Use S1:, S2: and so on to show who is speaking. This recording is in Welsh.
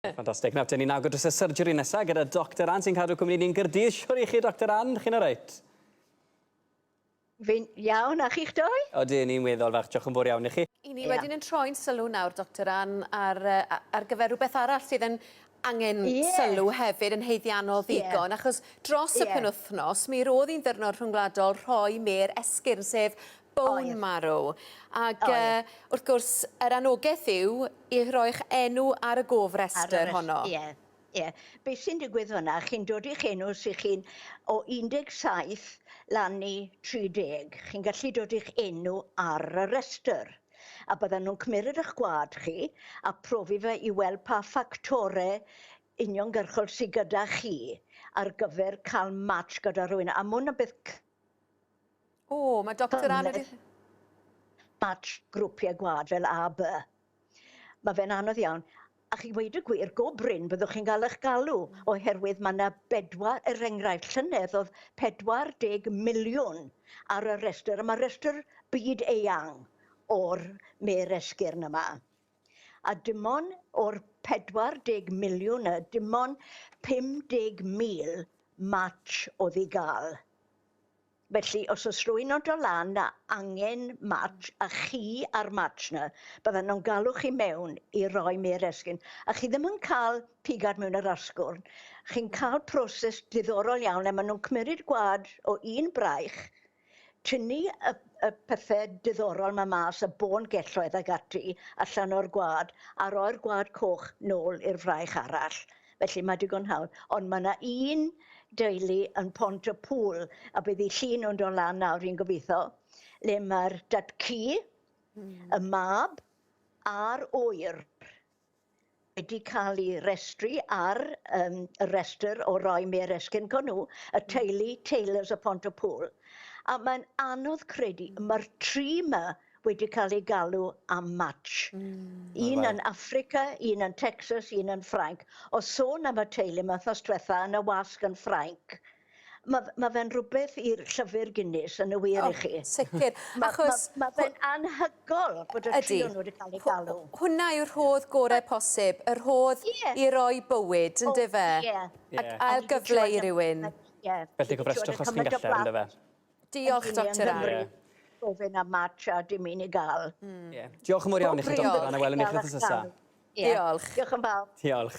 S1: Ffantastig. Nawr, dyn ni'n agor dros y surgery nesaf gyda Dr Ann sy'n cadw cwmni ni'n Gyrdydd. Siwr i chi, Dr Ann, chi'n oreit?
S2: Fi'n iawn, a chi'ch doi?
S1: Ydyn, ni'n weddol fach. Diolch yn fawr iawn i chi.
S3: I ni wedyn yn troi'n sylw nawr, Doctor Ann, ar, ar gyfer rhywbeth arall sydd yn angen yeah. sylw hefyd yn haeddiannol ddigon, yeah. achos dros y yeah. penwythnos mi roedd hi'n ddiwrnod rhyngwladol rhoi mêr esgyrn, sef bone marrow. Ac uh, wrth gwrs, yr anogaeth yw i roi'ch enw ar y gofrestr honno.
S2: Ie, yeah. Ie. Yeah. Beth sy'n digwydd fyna, chi'n dod i'ch enw sy'ch chi'n o 17 lan i 30. Chi'n gallu dod i'ch enw ar y restr. A byddan nhw'n cymryd eich gwad chi a profi fe i weld pa ffactore uniongyrchol sydd gyda chi ar gyfer cael match gyda rhywun. A mwyn yn beth
S3: O, mae Doctor Ann wedi...
S2: Match grwpiau gwlad fel A, B. Mae fe'n anodd iawn. A chi weud y gwir, go brin byddwch chi'n cael eich galw, oherwydd mae yna bedwar, er enghraifft, llynedd oedd 40 miliwn ar y rhestr, a mae rhestr byd eang o'r mêr esgyrn yma. A dim ond o'r 40 miliwn y, dim ond 50,000 match oedd i gael. Felly, os oes rhywun yn dod lan a angen match, a chi ar match 'na, byddan nhw'n galw chi mewn i roi mêr esgyrn. A chi ddim yn cael pigad mewn yr asgwrn. Chi'n cael proses diddorol iawn, le maen nhw'n cymryd gwad o un braich, tynnu y, y pethau diddorol 'ma mas, y bôn gelloedd ag ati, allan o'r gwad, a roi'r gwad coch nôl i'r fraich arall. Felly mae digon hawdd. Ond mae yna un deulu yn Pont-y-pŵl, a bydd eu llun nhw'n dod lan nawr, fi'n gobeithio, le mae'r dad-cu, y mab a'r ŵyr wedi cael eu restru ar um, y restr o roi mêr esgyrn co nhw, y teulu Taylors o Pont-y-pŵl. A mae'n anodd credu, mae'r tri 'ma wedi cael eu galw am match. Mm. Un yn Affrica, un yn Texas, un yn Ffrainc. O sôn am y teulu yma wythnos diwetha yn y wasg yn Ffrainc, mae, ma fe'n rhywbeth i'r llyfr Guinness yn y wir oh, i chi.
S3: Sicr. Achos...
S2: Mae ma, ma fe'n anhygol bod y tri nhw wedi cael eu galw.
S3: Hwna yw'r rhodd gorau posib, y rhodd yeah. i roi bywyd, yn oh, dyfe?
S2: Yeah.
S3: Ac yeah. ail gyfle i rywun.
S2: Yeah.
S1: Felly cofrestrwch os chi'n gallu, yn dyfe?
S3: Diolch, Doctor Ann.
S2: Ie. Gofyn am match a dim un i gael.
S1: Ie. Diolch yn fawr iawn i chi, Doctor Ann, a welwn ni chi wythnos nesa.
S3: Diolch.
S2: Diolch yn fawr.
S1: Diolch.